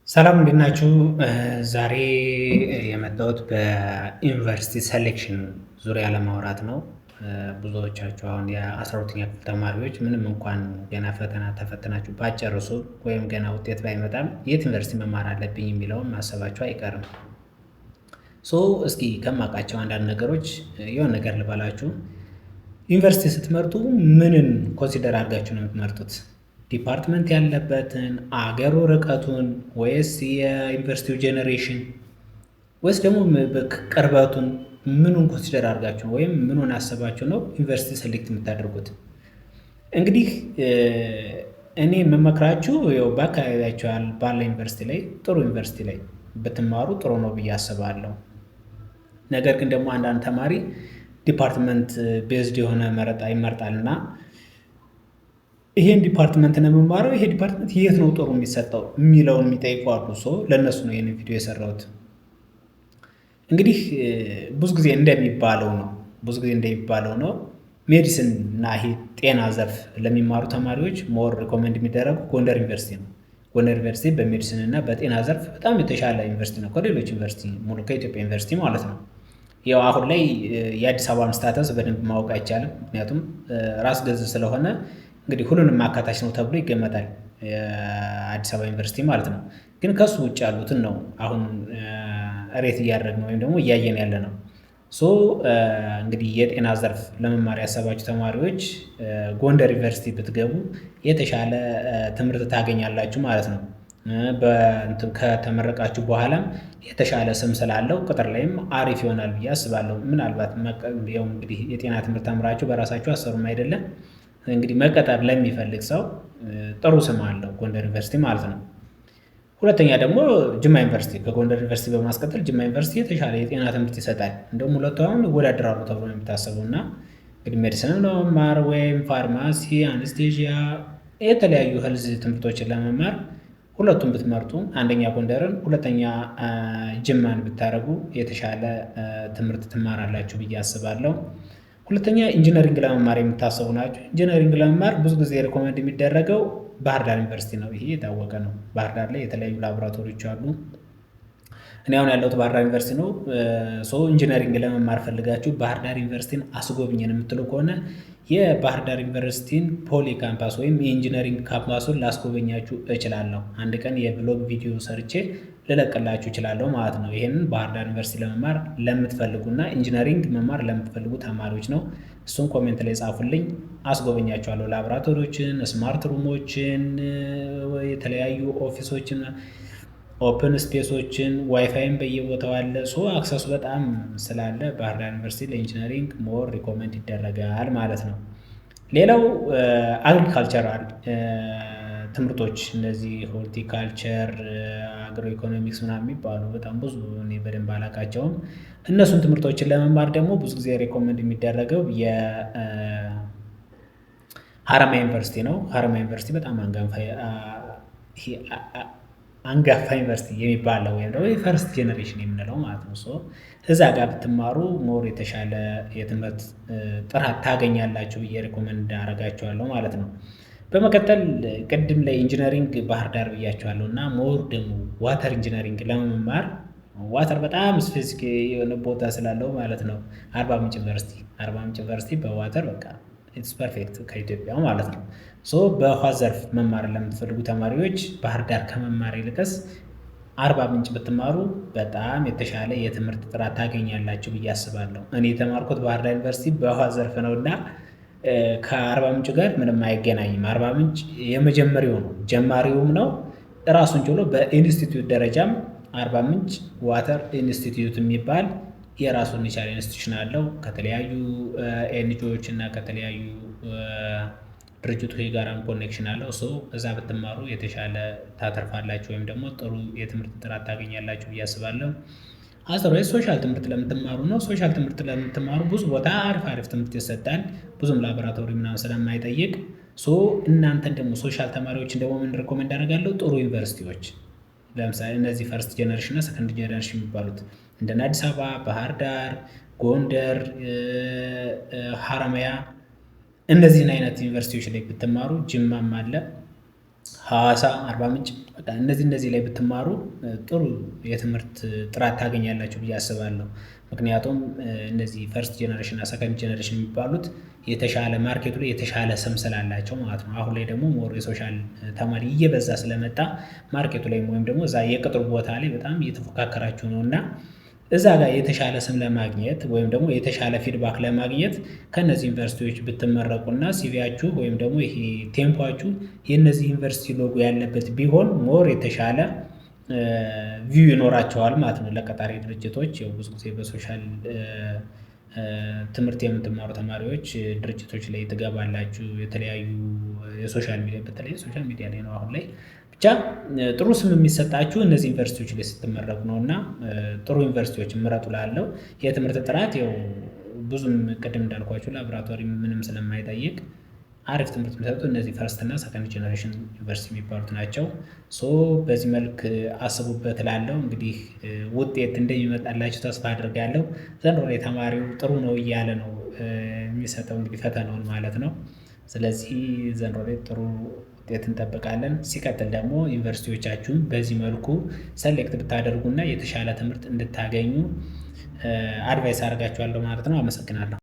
ሰላም እንዴት ናችሁ? ዛሬ የመጣሁት በዩኒቨርሲቲ selection ዙሪያ ለማውራት ነው። ብዙዎቻችሁ አሁን የ12ኛ ክፍል ተማሪዎች ምንም እንኳን ገና ፈተና ተፈትናችሁ ባትጨርሱ ወይም ገና ውጤት ባይመጣም የት ዩኒቨርሲቲ መማር አለብኝ የሚለውን ማሰባችሁ አይቀርም። So እስኪ ከማውቃቸው አንዳንድ ነገሮች የሆነ ነገር ልበላችሁ። ዩኒቨርሲቲ ስትመርጡ ምንን consider አድርጋችሁ ነው የምትመርጡት? Department ያለበትን፣ አገሩ ርቀቱን፣ ወይስ የዩኒቨርሲቲው generation፣ ወይስ ደግሞ ቅርበቱን? ምኑን consider አድርጋችሁ ወይም ምኑን አስባችሁ ነው ዩኒቨርሲቲ select የምታደርጉት? እንግዲህ እኔ የምመክራችሁ ያው በአካባቢያችሁ ባለ ዩኒቨርሲቲ ላይ፣ ጥሩ ዩኒቨርሲቲ ላይ ብትማሩ ጥሩ ነው ብዬ አስባለሁ። ነገር ግን ደግሞ አንዳንድ ተማሪ department based የሆነ መረጣ ይመርጣል እና ይሄን department ነው የምማረው፣ ይሄ department የት ነው ጥሩ የሚሰጠው የሚለውን የሚጠይቁ አሉ። So ለእነሱ ነው ይህንን ቪዲዮ የሰራሁት። እንግዲህ ብዙ ጊዜ እንደሚባለው ነው medicine እና ይሄ ጤና ዘርፍ ለሚማሩ ተማሪዎች more recommend የሚደረጉ ጎንደር ዩኒቨርሲቲ ነው። ጎንደር ዩኒቨርሲቲ በ medicine እና በጤና ዘርፍ በጣም የተሻለ ዩኒቨርሲቲ ነው ከሌሎች ዩኒቨርሲቲ፣ ሙሉ ከኢትዮጵያ ዩኒቨርሲቲ ማለት ነው። ያው አሁን ላይ የአዲስ አበባን status በደንብ ማወቅ አይቻልም። ምክንያቱም ራስ ገዝ ስለሆነ እንግዲህ ሁሉንም አካታች ነው ተብሎ ይገመታል የአዲስ አበባ ዩኒቨርሲቲ ማለት ነው። ግን ከሱ ውጭ ያሉትን ነው አሁን rate እያደረግን ወይም ደግሞ እያየን ያለ ነው። So እንግዲህ የጤና ዘርፍ ለመማር ያሰባችሁ ተማሪዎች ጎንደር ዩኒቨርሲቲ ብትገቡ የተሻለ ትምህርት ታገኛላችሁ ማለት ነው። ከተመረቃችሁ በኋላም የተሻለ ስም ስላለው ቅጥር ላይም አሪፍ ይሆናል ብዬ አስባለሁ። ምናልባት ያው እንግዲህ የጤና ትምህርት ተምራችሁ በራሳችሁ አሰሩም አይደለም፣ እንግዲህ መቀጠር ለሚፈልግ ሰው ጥሩ ስም አለው ጎንደር ዩኒቨርሲቲ ማለት ነው። ሁለተኛ ደግሞ ጅማ ዩኒቨርሲቲ፣ ከጎንደር ዩኒቨርሲቲ በማስቀጠል ጅማ ዩኒቨርሲቲ የተሻለ የጤና ትምህርት ይሰጣል። እንደውም ሁለቱ አሁን ይወዳደራሉ ተብሎ ነው የሚታሰበው እና እንግዲህ medicine ም ለመማር ወይም ፋርማሲ፣ anesthesia፣ የተለያዩ health ትምህርቶችን ለመማር ሁለቱን ብትመርጡ፣ አንደኛ ጎንደርን ሁለተኛ ጅማን ብታደርጉ የተሻለ ትምህርት ትማራላችሁ ብዬ አስባለሁ። ሁለተኛ engineering ለመማር የምታስቡ ናችሁ። Engineering ለመማር ብዙ ጊዜ recommend የሚደረገው ባህር ዳር ዩኒቨርሲቲ ነው። ይሄ የታወቀ ነው። ባህር ዳር ላይ የተለያዩ ላቦራቶሪዎች አሉ። እኔ አሁን ያለሁት ባህር ዳር ዩኒቨርሲቲ ነው። So engineering ለመማር ፈልጋችሁ ባህር ዳር ዩኒቨርሲቲን አስጎብኘን የምትሉ ከሆነ የባህር ዳር ዩኒቨርሲቲን poly campus ወይም የ engineering campus ኡን ላስጎበኛችሁ እችላለሁ። አንድ ቀን የ vlog ቪዲዮ ሰርቼ ልለቅላችሁ እችላለሁ ማለት ነው። ይህንን ባህር ዳር ዩኒቨርሲቲ ለመማር ለምትፈልጉና engineering መማር ለምትፈልጉ ተማሪዎች ነው። እሱን comment ላይ ጻፉልኝ፣ አስጎበኛችኋለሁ። ላቦራቶሪዎችን፣ smart room ኦችን፣ የተለያዩ office ኦችን፣ open space ኦችን፣ WiFi ም በየቦታው አለ። So access ኡ በጣም ስላለ ባህር ዳር ዩኒቨርሲቲ ለ engineering more recommend ይደረጋል ማለት ነው። ሌላው agricultural ትምህርቶች፣ እነዚህ horticulture፣ agro economics ምናምን የሚባሉ በጣም ብዙ፣ እኔ በደንብ አላውቃቸውም። እነሱን ትምህርቶችን ለመማር ደግሞ ብዙ ጊዜ recommend የሚደረገው የሀረማያ ዩኒቨርሲቲ ነው። ሀረማያ ዩኒቨርሲቲ በጣም አንጋፋ ዩኒቨርሲቲ የሚባለው ወይም ደግሞ የ first generation የምንለው ማለት ነው። So እዛ ጋር ብትማሩ more የተሻለ የትምህርት ጥራት ታገኛላችሁ ብዬ recommend አደርጋችኋለሁ ማለት ነው። በመቀጠል ቅድም ላይ engineering ባህር ዳር ብያችኋለሁ እና more ደግሞ water engineering ለመማር፣ water በጣም specific የሆነ ቦታ ስላለው ማለት ነው፣ አርባ ምንጭ ዩኒቨርሲቲ። አርባ ምንጭ ዩኒቨርሲቲ በ water በቃ it's perfect ከኢትዮጵያ ማለት ነው። So በውሃ ዘርፍ መማር ለምትፈልጉ ተማሪዎች ባህር ዳር ከመማር ይልቅስ አርባ ምንጭ ብትማሩ በጣም የተሻለ የትምህርት ጥራት ታገኛላችሁ ብዬ አስባለሁ። እኔ የተማርኩት ባህር ዳር ዩኒቨርሲቲ በውሃ ዘርፍ ነው እና ከአርባ ምንጭ ጋር ምንም አይገናኝም። አርባ ምንጭ የመጀመሪያው ነው፣ ጀማሪውም ነው። ራሱን ችሎ በኢንስቲትዩት ደረጃም አርባ ምንጭ water institute የሚባል የራሱን የቻለ institution አለው። ከተለያዩ NGO ዎች እና ከተለያዩ ድርጅቶች ጋራም connection አለው። So እዛ ብትማሩ የተሻለ ታተርፋላችሁ ወይም ደግሞ ጥሩ የትምህርት ጥራት ታገኛላችሁ ብዬ አስባለሁ። Otherwise social ትምህርት ለምትማሩ ነው። Social ትምህርት ለምትማሩ ብዙ ቦታ አሪፍ አሪፍ ትምህርት ይሰጣል። ብዙም ላቦራቶሪ ምናምን ስለማይጠይቅ። So እናንተን ደግሞ social ተማሪዎችን ደግሞ ምን recommend አደርጋለሁ? ጥሩ ዩኒቨርሲቲዎች፣ ለምሳሌ እነዚህ first generation እና second generation የሚባሉት እንደነ አዲስ አበባ፣ ባህር ዳር፣ ጎንደር፣ ሀረማያ፣ እነዚህን አይነት ዩኒቨርሲቲዎች ላይ ብትማሩ፣ ጅማም አለ። ሐዋሳ፣ አርባ ምንጭ፣ በቃ እነዚህ እነዚህ ላይ ብትማሩ ጥሩ የትምህርት ጥራት ታገኛላችሁ ብዬ አስባለሁ። ምክንያቱም እነዚህ first generation እና second generation የሚባሉት የተሻለ market ኡ ላይ የተሻለ ስም ስላላቸው ማለት ነው። አሁን ላይ ደግሞ more የ social ተማሪ እየበዛ ስለመጣ market ኡ ላይ ወይም ደግሞ እዛ የቅጥሩ ቦታ ላይ በጣም እየተፎካከራችሁ ነው። እና እዛ ጋር የተሻለ ስም ለማግኘት ወይም ደግሞ የተሻለ feedback ለማግኘት ከእነዚህ ዩኒቨርሲቲዎች ብትመረቁና CV ያችሁ ወይም ደግሞ ይሄ tempo ኣችሁ የእነዚህ ዩኒቨርሲቲ ሎጎ ያለበት ቢሆን more የተሻለ view ይኖራቸዋል ማለት ነው። ለቀጣሪ ድርጅቶች ያው ብዙ ጊዜ በ social ትምህርት የምትማሩ ተማሪዎች ድርጅቶች ላይ ትገባላችሁ፣ የተለያዩ የ social media፣ በተለይ social media ላይ ነው አሁን ላይ። ብቻ ጥሩ ስም የሚሰጣችሁ እነዚህ ዩኒቨርሲቲዎች ላይ ስትመረቁ ነው። እና ጥሩ ዩኒቨርሲቲዎች ምረጡ ላለው የትምህርት ጥራት ያው ብዙም ቅድም እንዳልኳችሁ ላቦራቶሪ ምንም ስለማይጠይቅ አሪፍ ትምህርት የሚሰጡ እነዚህ first እና second generation ዩኒቨርሲቲ የሚባሉት ናቸው። So በዚህ መልክ አስቡበት እላለሁ። እንግዲህ ውጤት እንደሚመጣላችሁ ተስፋ አድርጋለሁ። ዘንድሮ ላይ ተማሪው ጥሩ ነው እያለ ነው የሚሰጠው እንግዲህ ፈተናውን ማለት ነው። ስለዚህ ዘንድሮ ላይ ጥሩ ውጤት እንጠብቃለን። ሲቀጥል ደግሞ ዩኒቨርሲቲዎቻችሁን በዚህ መልኩ select ብታደርጉና የተሻለ ትምህርት እንድታገኙ advice አደርጋችኋለሁ ማለት ነው። አመሰግናለሁ።